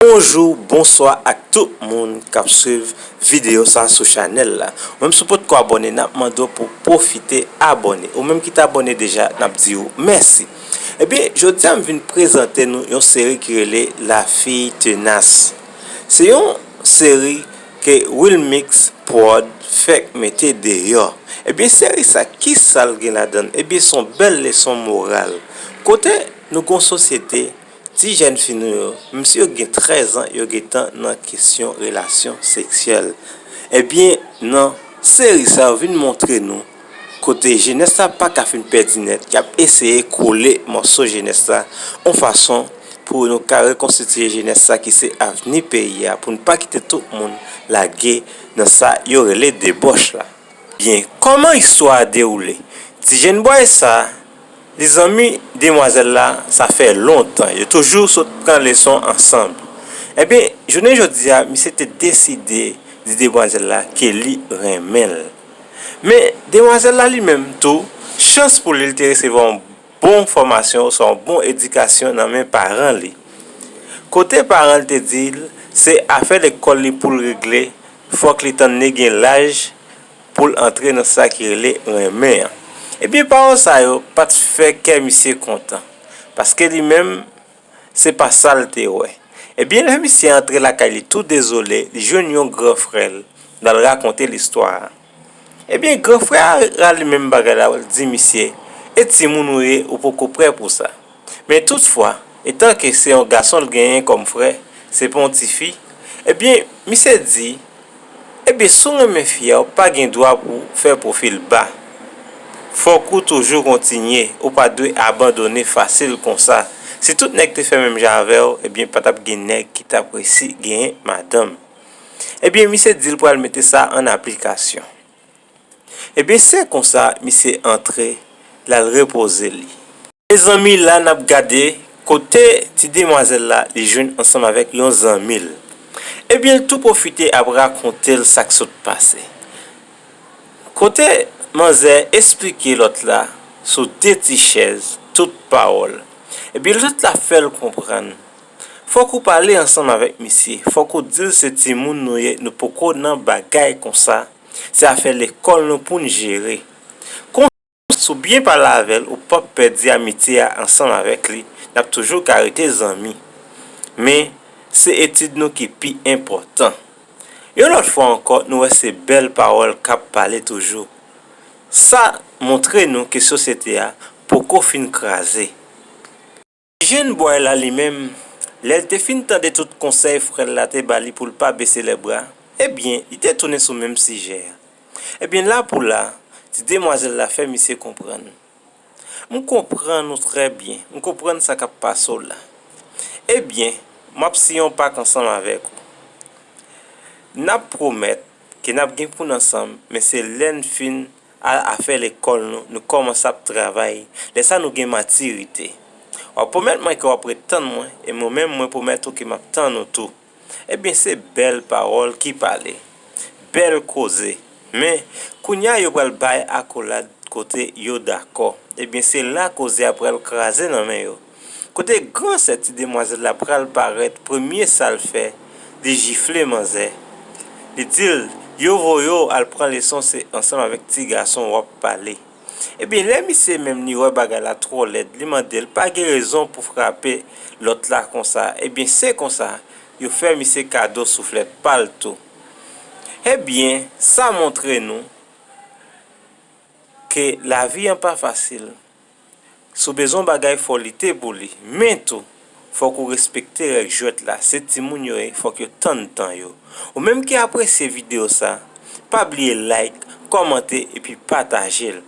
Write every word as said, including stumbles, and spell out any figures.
Bonjou, bonswa ak tout moun k ap swiv videyo sa sou chanèl la. Ou menm si w potko abòne, n ap mande w pou w pwofite abòne. Ou menm ki t abòne deja, n ap di w mèsi. Ebyen, jodi a m vin prezante nou yon seri ki rele La Fille Tenace. Se yon seri ke Wilmix Prod fèk mete deyò. Ebyen, seri sa, kisa l gen ladan l? Ebyen, se yon bèl leson moral. Kote nou gen yon sosyete, ti jèn fi nou yo, menm si yo gen trèz an, yo gentan nan kesyon relasyon seksyèl. Ebyen, nan seri sa, yo vin montre nou kote jenès la pa ka fin pèdi nèt, y ap eseye kole mòso jenès la, yon fason pou nou ka rekonstitiye jenès la ki se avni peyi a, pou n pa kite tout moun lage nan sa yo rele debòch la. Byen, kòman istwa a dewoule? Ti jèn bòy sa, li zanmi demwazèl la, sa fè lontan. Yo toujou sot pran leson ansanm. Ebyen, jounen jodi a, misye te deside di demwazèl la ke li renmen l. Men, demwazèl la li menm tou, chans pou li, li te resevwa yon bon fòmasyon oswa yon bon edikasyon nan men paran li. Kote paran l te di l, se afè lekòl li pou l regle, fòk li tann li gen laj pou l antre nan sa ki rele renmen an. Ebyen, pawòl sa yo pa t fè kè misye kontan, paske li menm, se pa sa l te wè. Ebyen, lè misye antre lakay li tou dezole, li jwenn yon gran frè l, l al rakonte l istwa a. Ebyen, gran frè a rale menm bagay la, l di misye, e timoun ou ye, ou poko prè pou sa. Men toutfwa, etan ke se yon gason l genyen kòm frè, se pa yon tifi, ebyen, misye di, ebyen, si w renmen fi a, ou pa gen dwa pou w fè pwofil ba. Fòk ou toujou kontinye, ou pa dwe abandone fasil konsa. Si tout nèg te fè menm jan avè w, ebyen, pa t ap gen nèg ki t ap resi genyen madanm. Ebyen, misye di l pral mete sa an aplikasyon. Ebyen, se konsa misye antre, l al repoze li. Mezanmi, la n ap gade kote ti demwazèl la li jwenn ansanm avèk yon zanmi l. Ebyen, l tou pwofite ap rakonte l sa k sot pase. Kote manzè esplike lòt la sou de ti chèz tout pawòl. Ebyen, lòt la fè l konprann. Fòk ou pale ansanm avèk misye. Fòk ou di l se timoun nou ye, nou poko nan bagay konsa. Se afè lekòl nou pou n jere. Konsa, si w byen pale avè l, ou p ap pèdi amitye a ansanm avèk li. N ap toujou ka rete zanmi. Men, se etid nou ki pi enpòtan. Yon lòt fwa ankò, nou wè se bèl pawòl k ap pale toujou. Sa montre nou ke sosyete a poko fin kraze. Jèn bòy la li menm, lè l te fin tande tout konsèy frè l la te ba li pou l pa bese lèbra, ebyen, li te tounen sou menm sijè a. Ebyen, la pou la, ti demwazèl la fè misye konprann. M konprann ou trè byen, m konprann sa k ap pase w la. Ebyen, m ap siyen yon pak ansanm avèk ou. N ap pwomèt ke n ap gen pou n ansanm, men se lè n fin al afè lekòl nou, nou kòmanse ap travay, lè sa nou gen matirite. W ap pwomèt mwen ke w ap ret tann mwen, e mwen menm mwen pwomèt ou ke m ap tann ou tou. Ebyen, se bèl pawòl ki pale, bèl koze. Men, kounye a yo pral bay akolad kote yo dakò. Ebyen, se la koze a pral kraze nan men yo. Kote gran sè ti demwazèl la pral parèt, premye sa l fè, li jifle manzè. Li di l, yo voye w al pran leson, se ansanm avèk ti gason w ap pale. Ebyen, lè misye menm li wè bagay la twò lèd, li mande l pa gen rezon pou frape lòt la konsa. Ebyen, se konsa, yo fè misye kado souflèt pa l tou. Ebyen, sa montre nou ke lavi an pa fasil. Si w bezwen yon bagay, fò w lite pou li. Men tou, fòk ou respekte règ jwèt la. Se timoun yo ye, fòk yo tann tan yo. Ou menm ki apresye videyo sa, pa bliye like, kòmante epi pataje l.